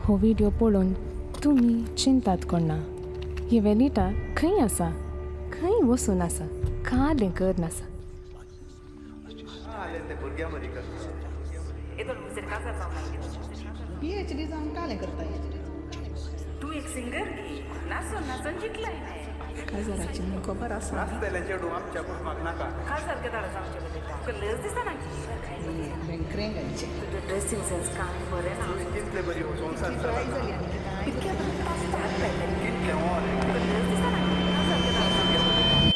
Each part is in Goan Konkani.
हो व्हिडियो पळोवन तुमी चिंतात कोणा ही वेलिटा खंय आसा, खंय वचून आसा, कालें कर आसा. पीएचडी जावन कालें करता. तूं एक सिंगर नाचून नाचून जिखलाय. काजाराची म्हूण खबर आसा. काजार केदाळ जावचें बरें लज दिसना. बेंकरें घालचें. तुजें ड्रेसींग सेन्स कांय बरें ना. ट्राय जाली आनी कितें. इतकें लज दिसना. काजार केदाळ जावचें बरें.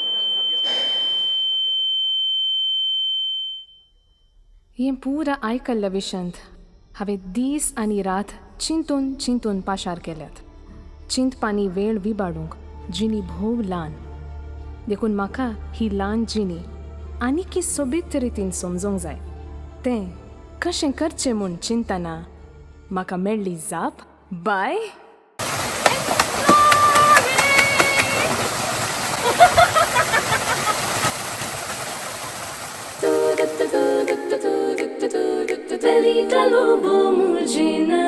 हें पुरा आयकल्ल्या विशयांत हांवें दीस आनी रात चिंतून चिंतून पाशार केल्यात. चिंतपानी वेळ विबाडूंक जिणी भोव ल्हान, देखून म्हाका ही ल्हान जिणी आनीकी सोबीत रितीन समजूंक जाय. तें कशें करचें म्हूण चिंतना म्हाका मेळ्ळी जाप बाय. Velita Lobo Murgina.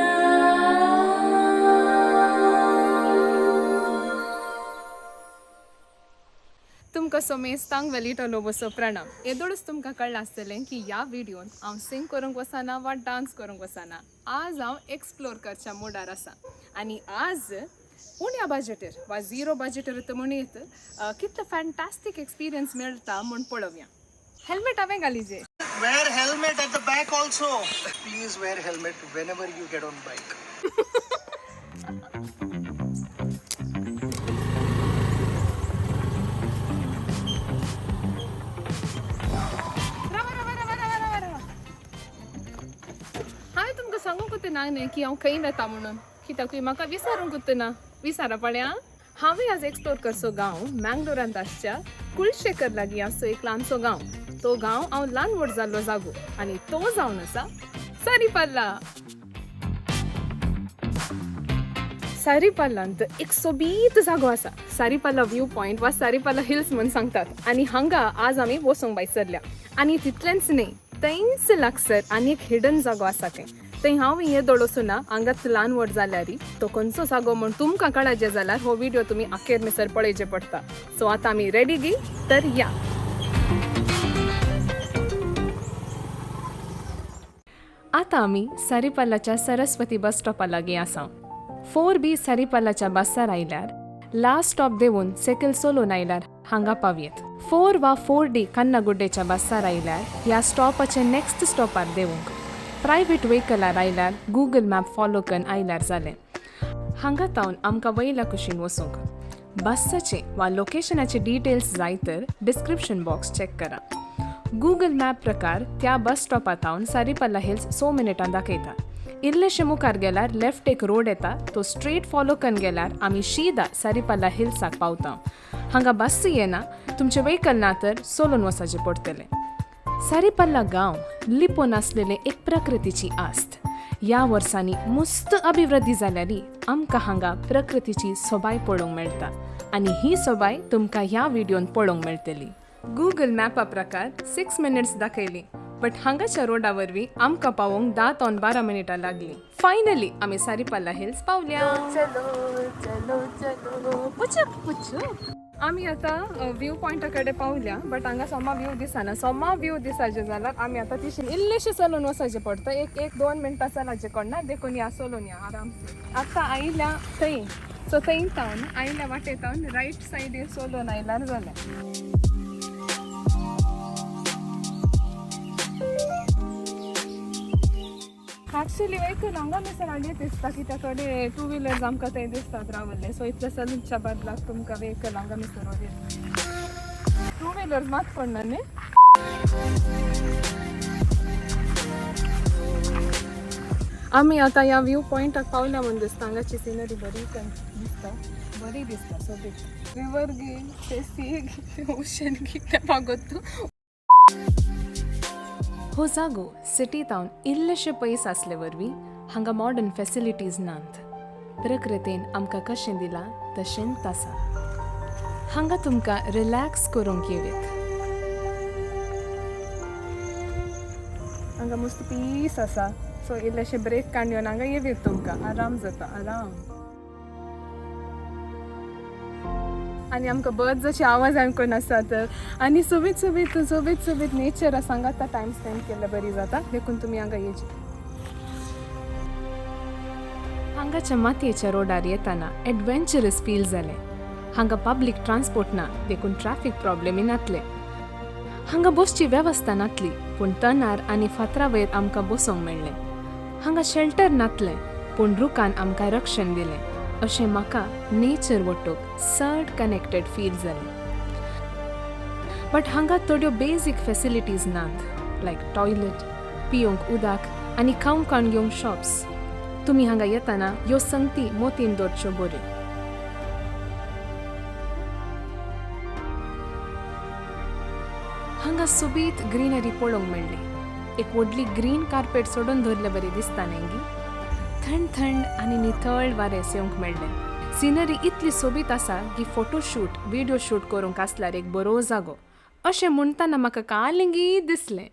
तुमकां सोमेस्तांक वेलिटा लोबोचो प्रणाम. येदोळच तुमकां कळ्ळां आसतलें की ह्या व्हिडियोन हांव सिंग करूंक वचना वा डांस करूंक वचना. आज हांव एक्सप्लोर करच्या मुडार आसा आनी आज उण्या बजेटीर वा झिरो बजेटीर तर म्हणयत कितलो फॅन्टास्टीक एक्सपिरियन्स मेळटा म्हूण पळोवया. हेल्मेट हांवें घालिजे. Wear helmet at the back also. Please wear helmet whenever you get on bike. रावा रावा रावा रावा रावा रावा. हांवें तुमकां सांगूंक ना न्ही की हांव खंय वेता म्हणून, कित्याकूय म्हाका विचारूंक ना. विचारा पळया. हांवें आज एक्सप्लोर करचो गांव मँगलोरांत आसच्या कुलशेखर लागीं आसचो एक ल्हानसो गांव. तो गांव हांव ल्हान व्हड जाल्लो जागो आनी तो जावन आसा सारीपाल्ला. सारीपाल्लांत एक सोबीत जागो आसा, सारीपाल्ला व्यू पॉयंट वा सारीपाल्ला हिल्स म्हूण सांगतात. आनी हांगा आज आमी वचूंक भायर सरल्या. आनी तितलेंच न्ही, थंयच लागसर आनी एक हिडन जागो आसा थंय. थंय हांव येदोळ वचूना, हांगाच ल्हान व्हड जाल्यार तो खंयचो जागो म्हूण तुमकां कळाचे जाल्यार हो व्हिडियो तुमी अखेर मिसर पळयचे पडटा. सो आतां आमी रेडी गी तर या. आतां आमी सारीपाल्लाच्या सरस्वती बस स्टॉपा लागीं आसा. 4B सारीपाल्लाच्या बसार आयल्यार लास्ट स्टॉप देवून सेकल सोलोन आयल्यार हांगा पावयेत. 4 वा 4D कन्नागुड्डेच्या बसार आयल्यार ह्या स्टॉपाचे नेक्स्ट स्टॉपार देवूंक. प्रायवेट व्हेकलार आयल्यार गुगल मॅप फॉलो करून आयल्यार जालें. हांगा तावन आमकां वयल्या कुशीन वचूंक बसाचे वा लोकेशनाचे डिटेल्स जाय तर डिस्क्रिप्शन बॉक्स चॅक करा. गुगल मॅप प्रकार त्या बस स्टॉपा तावन सारीपाल्ला हिल्स 6 मिनटां दाखयता. इल्लेशे मुखार गेल्यार लेफ्ट एक रोड येता, तो स्ट्रेट फॉलो करून गेल्यार आमी शिदा सारीपाल्ला हिल्साक पावता. हांगा बस येना, तुमचें व्हेकल ना तर सोलून वचाचें पडटलें. सारीपाल्ला गांव लिपोन आसलेलें एक प्रकृतीची आस्त. ह्या वर्सांनी मुस्त अभिवृद्धी जाल्यारी आमकां हांगा प्रकृतीची सोबाय पळोवंक मेळटा आनी ही सोबाय तुमकां ह्या व्हिडियोन पळोवंक मेळटली. गुगल मॅपा प्रकार 6 मिनट्स दाखयली, बट हांगाच्या रोडा वरवीं आमकां पावोवंक 10 ते 12 मिनटां लागली. फायनली आमी सारीपाल्ला हिल्स पावल्या. चलो चलो चलो पुचक पुचक. आमी आतां व्यू पॉयंटा कडेन पावल्या, बट हांगा सोमा व्यू दिसना. सोमा व्यू दिसाचें जाल्यार आमी आतां तिशेन इल्लेशें चलून वचाचें पडटा. एक एक 2 मिनटां चलाचें कोणना, देखून या चलून या आरामसे. आतां आयल्या थंय, सो थंय तावन आयल्या वाटे तावन रायट सायडीर चलून आयल्यार जालें. एक्चुअली व्हेकल हांगा मिसर हाडयत दिसता, कित्याक कडे टू व्हिलर्स आमकां थंय दिसतात रावल्ले. सो इतले सलूनच्या बदलाक तुमकां व्हेकल हांगा मिसर व्हरयत. टू व्हिलर्स मात पडना न्ही. आमी आतां ह्या व्यू पॉयंटाक पावल्या म्हूण दिसता. हांगाची सिनरी बरी दिसता, बरी दिसता सोबीत. रिवर गी, ते सी गी, ओशन गी, तें पागोत. हो जागो सिटी तावन इल्लेशे पयस आसले वरवीं हांगा मॉडर्न फेसिलिटीज नात. प्रकृतीन आमकां कशें दिलां तशेंच आसा. हांगा तुमकां रिलॅक्स करूंक येवत. हांगा मस्त पीस आसा. सो इल्लेशे ब्रेक काडून येवन हांगा येवं तुमकां, आराम जाता आराम. आनी आमकां बर्ड्साचे आवाज आयकून आसात आनी सोबीत सोबीत सोबीत सोबीत नेचर आसा हांगा. आतां टायम स्पेंड केल्ले बरी जाता, देखून तुमी हांगा येवची. हांगाच्या मातयेच्या रोडार येताना एडवेंचरस फील जालें. हांगा पब्लीक ट्रान्सपोर्ट ना, देखून ट्रॅफिक प्रॉब्लेमय नातले. हांगा बसची वेवस्था नातली, पूण तणार आनी फातरा वयर आमकां बसोंक मेळ्ळें. हांगा शेल्टर नातलें, पूण रुखान आमकां रक्षण दिलें. अशें म्हाका नेचर वटूक चड कनेक्टेड फील जालें. बट हांगा थोड्यो बेजीक फेसिलिटीज नात, लायक टॉयलेट, पिवंक उदक आनी खावंक काण घेवंक शॉप्स. तुमी हांगा येताना ह्यो संगती मोतीन दवरच्यो बऱ्यो. हांगा सोबीत ग्रीनरी पळोवंक मेळ्ळी. एक व्हडली ग्रीन कार्पेट सोडून दवरले बरी दिसता न्ही. थंड थंड आनी नितळ वारें सेवंक मेळ्ळें. सिनरी इतली सोबीत आसा की फोटोशूट, विडियो शूट करूंक आसल्यार एक बरो जागो. अशें म्हणटाना म्हाका कालिंगी दिसलें.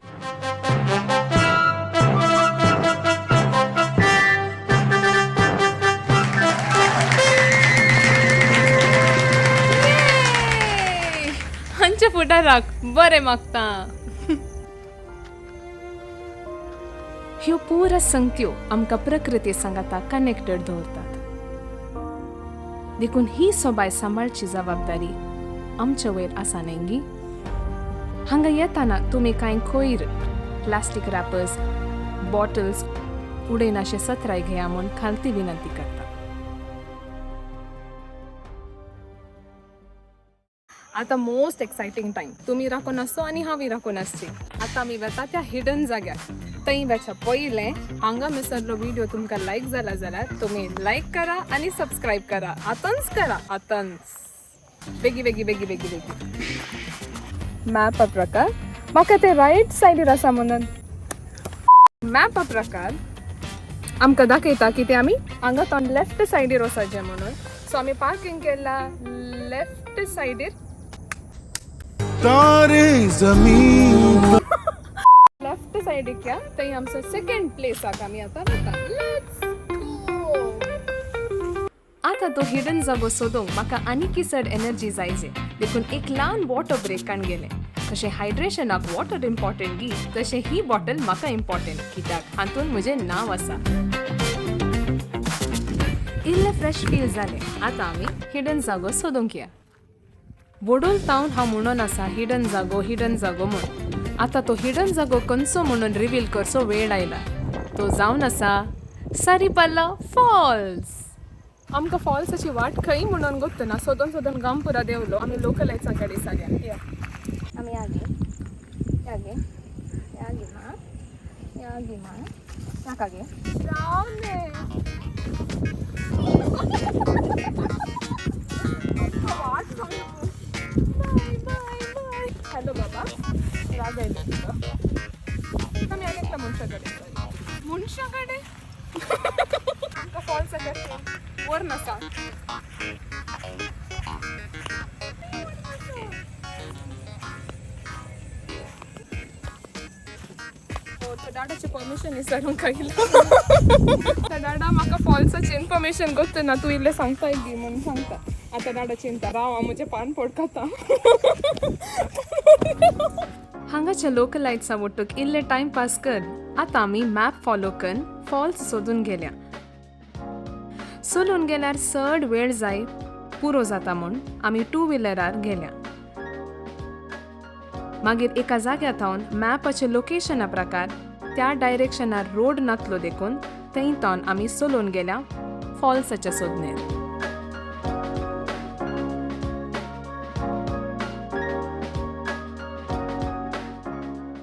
हांच्या फुडाराक बरें मागता. ह्यो पुरा संगत्यो आमकां प्रकृती सांगाता कनेक्टेड दवरतात, देखून ही सोबाय सांबाळची जबाबदारी आमच्या वयर आसा न्ही. हांगा येताना तुमी कांय कोयर, प्लास्टीक रॅपर्स, बॉटल्स उडयनाशे सत्राय घेया म्हूण खालती विनंती करता. आतां मोस्ट एक्सायटींग टायम, तुमी राखून आसचो आनी हांवूय राखून आसची. आतां आमी वता त्या हिडन जाग्यार. थंय वचच्या पयलें हांगा मिसरलो व्हिडिओ तुमकां लायक जाला जाल्यार तुमी लायक करा आनी सबस्क्रायब करा. आतांच करा, आतांच, बेगी बेगी बेगी बेगी बेगी. मॅपा प्रकार म्हाका ते रायट सायडीर आसा म्हणून मॅपा प्रकार आमकां दाखयता की ते आमी हांगा तो लेफ्ट सायडीर वचपाचें म्हणून. सो आमी पार्किंग केला लेफ्ट सायडीर. तारे जमीन. लेफ्ट सायडीक या, थंय आमचो सेकंड प्लेसाक आमी आतां वता. Let's go. आतां तो हिडन जागो सोदूंक म्हाका आनीकय चड एनर्जी जायजे, देखून एक ल्हान वॉटर ब्रेकान गेलें. तशें हायड्रेशनाक वॉटर इम्पॉर्टंट गी, तशें ही बॉटल म्हाका इम्पॉर्टंट, कित्याक हातून म्हजें नांव आसा. इल्लें फ्रेश फील जालें. आतां आमी हिडन जागो सोदूंक या. वडोल तावन हांव म्हणून आसा हिडन जागो, हिडन जागो म्हूण. आतां तो हिडन जागो खंयचो म्हणून रिवील करचो वेळ आयला. तो जावन आसा सारीपाल्ला फॉल्स. आमकां फॉल्साची वाट खंय म्हणून गोत्तना सोदून सोदून गांवपुरा देंवलो. आमी लोकलायट्सां कडेन सारया या. आमी यागे यागे यागे मा यागे मा नाका गे. रावले. बाय बाय बाय. हॅलो बाबा, राग आयलो तुका. आमी आनी एकल्या मनशा कडेन, मनशा कडेन आमकां फॉल्साचे वर नासा. तो डाडाची परमिशन विचारूंक आयला. तो डाडा म्हाका फॉल्साची इन्फॉर्मेशन गोत्त ना, तूं इल्लें सांगताय गी म्हणून सांगता. आतां डाडा चिंता, राव हांव म्हजें पान पोड खाता. हांगाच्या लोकलायट्सा वटूक इल्लें टायम पास कर आतां आमी मॅप फॉलो करून फॉल्स सोदून गेल्या. चलून गेल्यार चड वेळ जाय पुरो जाता म्हूण आमी टू व्हिलरार गेल्या. मागीर एका जाग्या थावन मॅपाचे लोकेशना प्रकार त्या डायरेक्शनार रोड नातलो, देखून थंय थावन आमी चलोवन गेल्या फॉल्साच्या सोदनेर.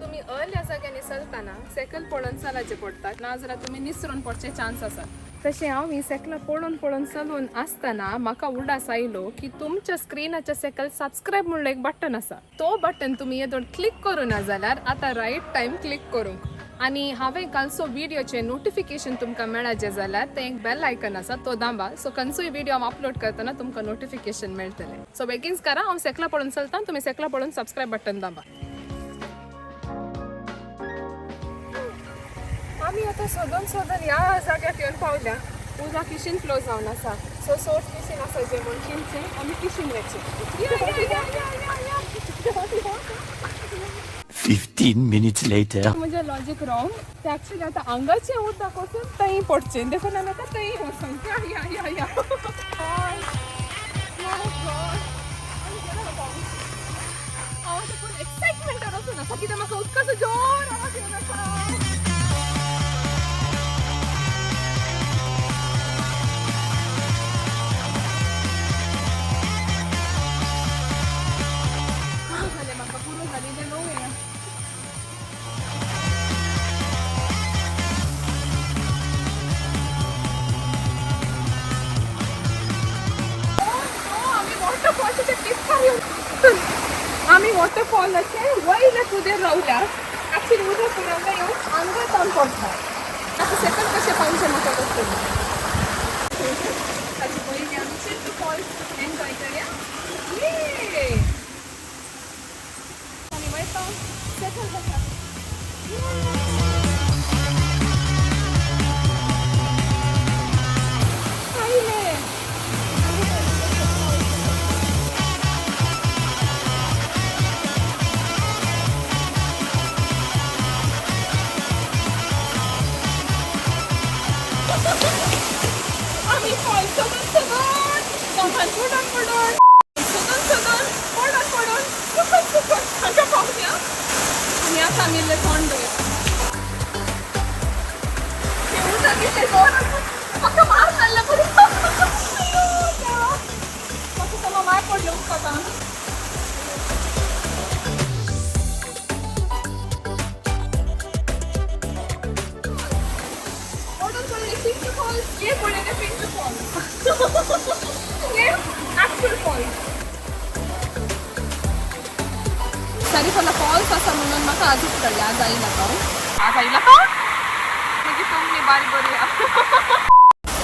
तुमी अर्ल्या जाग्यांनी चलतना सेकल पळोवन चलाचे पडटा, नाजाल्यार तुमी निसरून पडचे चान्स आसात. तशें हांव ही सेकलां पळोवन पळोवन चलोवन आसतना म्हाका उडास आयलो की तुमच्या स्क्रिनाच्या सेकल सबस्क्रायब म्हणलो एक बटन आसा. तो बटन तुमी येदोळ क्लिक करूं ना जाल्यार आतां रायट टायम क्लिक करूंक. आनी हांवें कालचो व्हिडियोचें नोटिफिकेशन तुमकां मेळाचें जाल्यार तें एक बेल आयकन आसा, तो दांबा. सो खंयचोय व्हिडियो हांव अपलोड करतना तुमकां नोटिफिकेशन मेळटलें. सो बेगीनच करा. हांव सेकलां पळोवन चलता, तुमी सेकलां पळोवन सबस्क्रायब बटन दाबा. आमी आतां सोदून सोदून ह्या जाग्याक येवन पावल्या. उदक किशीन फ्लो जावन आसा, सो सोर्स किशीन आसा जे म्हूण चिंतचें आमी किशीन वचचें. 15 minutes later. म्हणजे लॉजीक रॉंग. ते ॲक्च्युली आतां हांगाचें उदक वचून थंय पडचें, देखून आमी आतां थंय वचून या या या या. हांव आतां एक्सायटमेंटार वचून आसा कित्याक म्हाका उदकाचो जोर आवाज येवन आसा. पुरो जालें म्हाका, पुरो जालें. इल्लें ल्हव येया. आमी वॉटरफॉल्साच्या टिप्पार येवन, आमी वॉटरफॉलाचे वयल्या तुजेर रावल्या. ॲक्च्युली उदक पुरवल्या येवन हांगा जावन पडटा. आतां सेकंड कशें पावचें म्हाका कळटलें. ताचे पयलीं आमी चिंतू फॉल्स एन्जॉय करया. ये आनी वयता सेटल जाता. आयले. आमी फॉल सोदून सोदून दोगान पडून पडून सोदून सोदून पडून पडून चुकून चुकून हांगा पावल्या. आनी आतां आमी इल्लें तोंड धुया. तें उदक इतलें जोरान म्हाका मार जाल्लें बरें. अय्यो देवा, म्हाका समा मार पडलो उदकांत. पडून पडले पिंक फॉल्स, हे पडले पिंक फॉल्स, हे ॲक्च्युअल फॉल्स. सारीपल्ला फॉल्स आसा म्हणून म्हाका आजूच कळ्ळें. आज आयला हांव, आज आयला हांव मागीर तुमी बारीक बरी.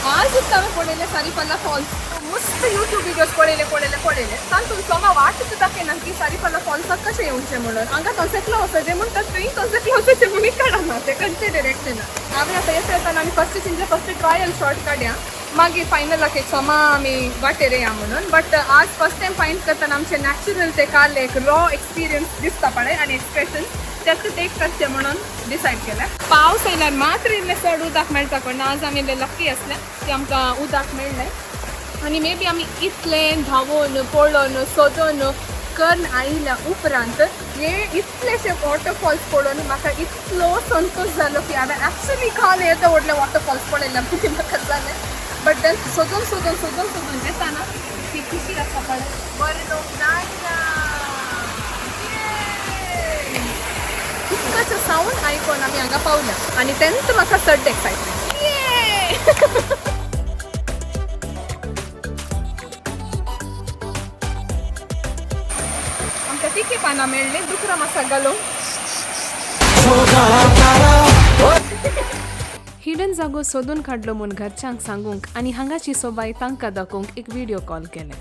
आजूच हांवें पळयलें सारीपल्ला फॉल्स. मस्त यूट्यूब विडियोज पळयले पळयले पळयले, तातूंत सोमा वाटच दाखयना की सारीपल्ला फॉल्साक कशें येवचें म्हणून. हांगा तसेंतलो वचचें म्हणटात थंय तसेंतलो वचचें म्हणून कळना तें खंयचे डिरेक्शनान. आमी आतां येता येताना आमी फस्ट चिंतलें फस्ट ट्रायल शॉट काडया, मागीर फायनलाक एक सोमा आमी वाटेर येया म्हणून. बट आज फस्ट टायम फायंड करतना आमचें नॅचरल ते काल एक रॉ एक्सपिरियन्स दिसता पळय आनी एक्सप्रेशन तेच टेक करचें म्हणून डिसायड केलें. पावस आयल्यार मात्र इल्लें चड उदक मेळटा कोण. आज आमी इल्ले लक्की आसले की आमकां उदक मेळ्ळें. आनी मे बी आमी इतलें धांवून पळोवन सोदून करून आयिल्ल्या उपरांत हे इतलेशे वॉटरफॉल्स पळोवन म्हाका इतलो संतोश जालो की हांवें ॲक्च्युली काल येदो व्हडले वॉटरफॉल्स पळयले म्हणून म्हाका जालें. बट then सोदून सोदून सोदून सोदून येताना ती खुशी आसा पळय बरें लोक नायना उदकाचो सावंड आयकोन आमी हांगा पावल्या आनी तेंच म्हाका चड एक्सायटमेंट. आमकां तिखे पानां मेळ्ळीं दुकरा मासा घालूंक. हिडन जागो सोदून काडलो म्हूण घरच्यांक सांगूंक आनी हांगाची सोबाय तांकां दाखोवंक एक व्हिडियो कॉल केलें.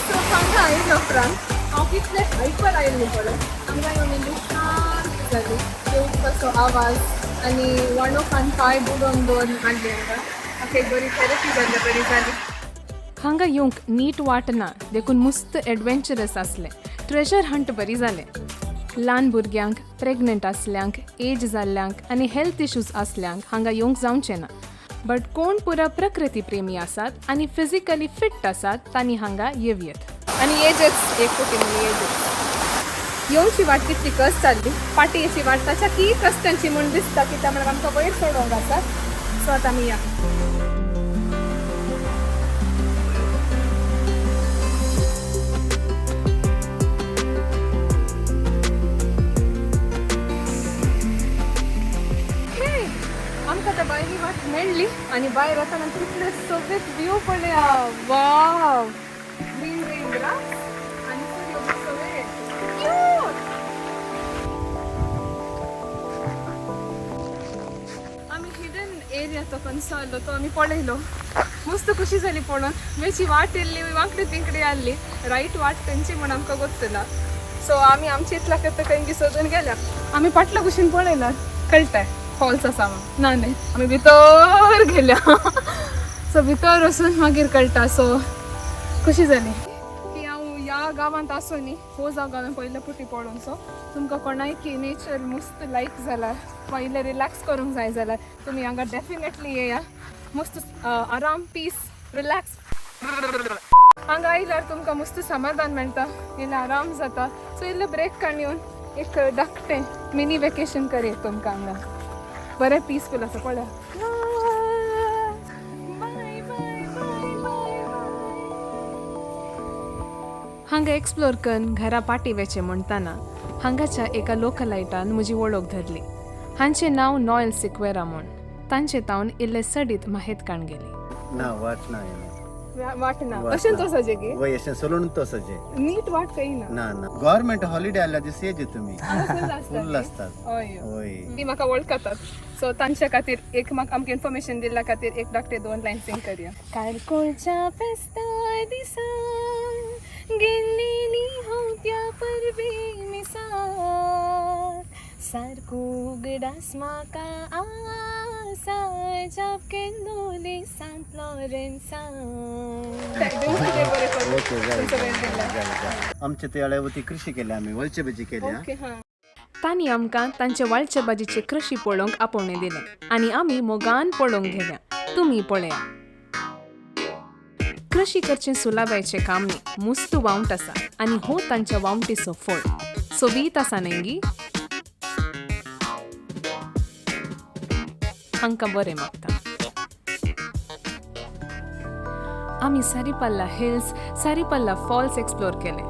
सो हांगा आयल्या उपरांत हांव कितलें हायपर आयिल्लें पळय. हांगा येवन इल्ली शांत जाली. ते उदकाचो आवाज आनी वणोखान पांय बुडोवन दवरून हाडली हांगा म्हाका एक बरी थेरपी जाल्ली बरी जाली. हांगा येवंक नीट वाट ना देखून मस्त एडवेंचरस आसलें. ट्रेजर हंट बरी जालें. ल्हान भुरग्यांक, प्रेग्नंट आसल्यांक, एज जाल्ल्यांक आनी हेल्थ इश्यूज आसल्यांक हांगा येवंक जावचें ना. बट कोण पुरा प्रकृती प्रेमी आसात आनी फिजिकली फिट आसात तांणी हांगा येवयेत. आनी एजच एक कोटी म्हणून एजच येवची वाट कितली कस चालली, पाटयेची वाट ताच्या की कस्टांची म्हूण दिसता कित्याक म्हणल्यार आमकां वयर चडोवंक आसा. सो आतां आमी या. आमकां आतां भायली वाट मेळ्ळी आनी भायर वतना कितले सोबीत व्यू पळया. वाव, ग्रीन ग्रीन ग्रास आनी सूर्य सगळे क्यूट. आमी हिडन एरिया तो खंयचो आसलो तो आमी पळयलो. मस्त खुशी जाली पळोवन. वेची वाट येयल्ली वांकडी तिंकडी आसली, रायट वाट खंयची म्हूण आमकां गोत्तना. सो आमी आमचे इतल्या करता खंय सोदून गेल्या. आमी पाटल्या कुशीन पळयला कळटाय फॉल्स आसा म्हण. ना न्ही, आमी भितर गेल्या. सो भितर वचून मागीर कळटा. सो खुशी जाली की हांव ह्या गांवांत आसो न्ही, हो जागो हांवें पयले पुटी पळोवन. सो तुमकां कोणाय की नेचर मस्त लायक जाल्यार वा इल्लें रिलॅक्स करूंक जाय जाल्यार तुमी हांगा डेफिनेटली येया. मस्त आराम, पीस, रिलॅक्स. हांगा आयल्यार तुमकां मस्त समाधान मेळटा, इल्लें आराम जाता. सो इल्लें ब्रेक काडून येवन एक धाकटें मिनी वेकेशन करयेत तुमकां. हांगा बरें पिसफूल आसा, पळया. बाय बाय बाय बाय. हांगा एक्सप्लोर करून घरा पाटी वेचें म्हणटाना हांगाच्या एका लोकलायटान म्हजी वळख धरली. हांचें नांव नॉयल सिक्वेरा म्हूण. तांचे तावन इल्लें सडीत माहेत काण गेली. ना, वाट ना येना. वाट ना. वाट अशें ना. तो सजे गे. वय, अशें सोलून तो सजे. नीट वाट काही ना. ना ना, गव्हर्मेंट हॉलिडे आल्या दीस येजे तुमी. फुल आसता. फुल असतात. हय. वय. ती म्हाका वळखतात, सो तांच्या खातीर एक म्हाका आमकां इन्फॉर्मेशन दिल्ल्या खातीर एक धाकटे दोन लायन सिंग करया. कारकोळच्या फेस्ता दिसा गेल्लेली हांव त्या परबे मिसाक, सारको उगडास म्हाका आसा, जाप केल्लोले सांत लॉरेन्सा. ओके, जालें जालें जालें. आमच्या ते अळ्यावती कृषी केल्या आमी, वळचे भाजी केल्या. ओके, हां. तांणी आमकां तांचे वाळचे भाजीचे कृशी पळोवंक आपोवणें दिलें आनी आमी मोगान पळोवंक गेल्या. तुमी पळया. कृशी करचें सुलाबायचें काम न्ही, मुस्त वावंट आसा आनी हो तांच्या वावंटीचो फळ सोबीत आसा न्हय गी? हांकां बरें मागता. आमी सारीपल्ला हिल्स, सारीपल्ला फॉल्स एक्सप्लोर केले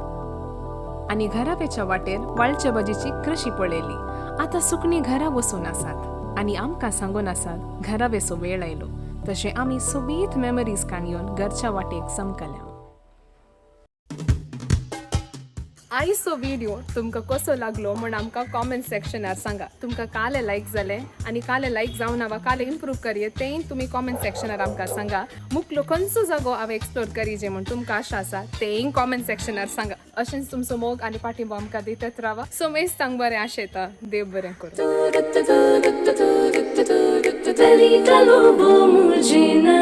आनी घराब्याच्या वाटेर वाळच्या भाजीची कृशी पळयली. आतां सुकणीं घरा बसून आसात आनी आमकां सांगून आसात घरा वेचो वेळ आयलो. तशें आमी सोबीत मेमरीज काणयोन घरच्या वाटेक समकल्या. आयचो व्हिडिओ तुमकां कसो लागलो म्हण आमकां कॉमेंट सेक्शनार सांगा. तुमकां काले लायक जाले आनी काले लायक जावना वा काले इम्प्रूव करये, तेंय तुमी कॉमेंट सेक्शनार आमकां सांगा. मुकलो खंयचो जागो हांवें एक्सप्लोर करीजे म्हण तुमकां आशा आसा, तेंय कॉमेंट सेक्शनार सांगा. अशेंच तुमचो मोग आनी पाठिंबो आमकां दितत रावा. सो मेस्तांक बरें आशेता. देव बरें करूं. Pelita Lobo Mujina.